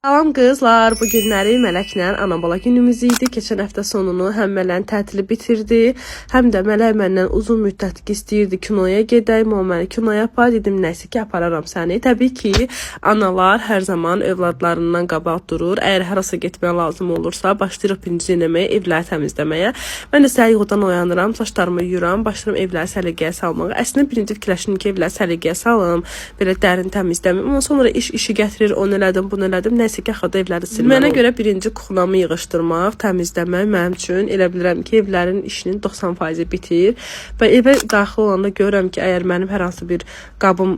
Salam qızlar, bu günləri Mələklə ana-bala günümüz idi. Keçən həftə sonunu həm Mələyin tətili bitirdi, həm də Mələk məndən uzun müddət istəyirdi kinoya gedək, mama məni kinoya apar. Dedim, nəsə ki apararam səni. Təbii ki, analar hər zaman övladlarından qabaq durur. Əgər harasa getmək lazım olursa, başlayırıq birinci eləməyə, evləri təmizləməyə. Mən də səhər yuxudan oyanıram, saçlarımı yuyuram, başlayıram evləri səliqəyə salmağa. Əslində birinci fikirləşdim ki, evləri səliqəyə salım, belə dərin təmizləməm. Amma sonra iş işi gətirir, onu elədim, bunu elədim. Nəsə ki, axırda evləri silməli. Mənə görə birinci kuxnamı yığışdırmaq, təmizləmək mənim üçün elə bilirəm ki, evlərin işinin 90% bitir. Və evə daxil olanda görürəm ki, əgər mənim hər hansı bir qabım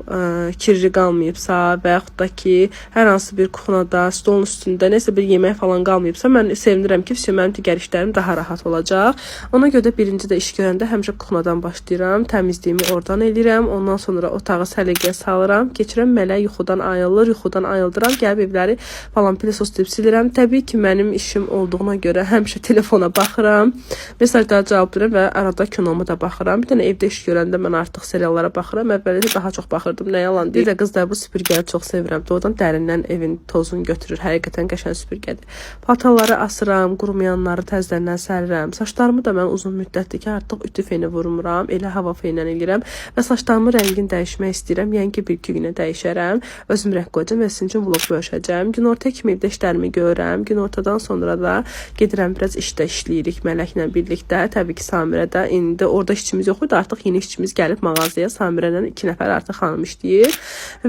kirli qalmayıbsa və yaxud da ki, hər hansı bir kuxnada, stolun üstündə nəsə bir yemək falan qalmayıbsa, mən sevinirəm ki, vəsə mənim digər işlərim daha rahat olacaq. Ona görə də birinci də iş görəndə həmişə kuxnadan başlayıram, təmizliyimi oradan eləyirəm, ondan sonra otağı səliqəyə salıram, keçirəm Mələk yuxudan ayılır, yuxudan ayıldıram, gəlib evləri falan pilosos deyib silirəm. Təbii ki, mənim işim olduğuna görə həmişə telefona baxıram, mesajlara cavab verirəm və arada kinomu da baxıram. Bir dənə evdə iş görəndə mən artıq seriallara baxıram. Əvvəldə daha çox baxırdım, nə yalan deyim. Bir də qızlar, bu süpürgəni çox sevirəm. Doğrudan dərindən evin tozunu götürür. Həqiqətən qəşəng süpürgədir. Paltarları asıram, qurumayanları təzədən sərirəm. Saçlarımı da mən uzun müddətdir ki, artıq ütü feni vurmuram, elə hava feni ilə eləyirəm və saçlarımın rəngini dəyişmək istəyirəm. Yəni ki, bir-iki günə dəyişərəm. Özüm rəng qoyacağam və sizin üçün vloq bölüşəcəm. Günorta kimi evdə işlərimi görürəm. Günortadan sonra da gedirəm biraz işdə işləyirik Mələklə birlikdə. Təbii ki, Samirə də indi orada işçimiz yox idi. Artıq yeni işçimiz gəlib mağazaya. Samirə ilə 2 nəfər artıq xanım işləyir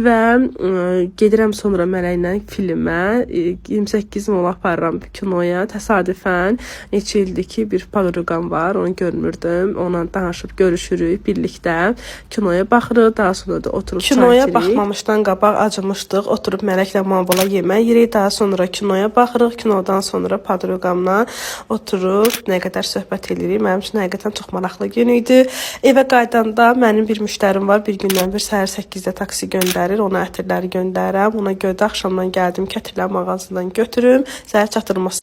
və gedirəm sonra Mələklə filmə. 28 mola aparıram kinoya. Təsadüfən neçə ildir ki, bir podruqam var, onu görmürdüm. Onunla danışıb görüşürük birlikdə. Kinoya baxırıq, daha sonra da oturub çay Kinoya içirik. Baxmamışdan qabaq acımışdıq. Oturub Mələklə mama-bala yemək yeyirik. Daha sonra kinoya baxırıq. Kinodan sonra podruqamla oturub nə qədər söhbət eləyirik. Mənim üçün həqiqətən çox maraqlı gün idi. Evə qayıdanda mənim bir müştərim var. Bir gündən bir səhər 8-də taksi göndərir. Ona ətirləri göndərirəm. Ona görə də axşamdan gəldim ki, ətirləri mağazadan götürüm. Səhər çatdırması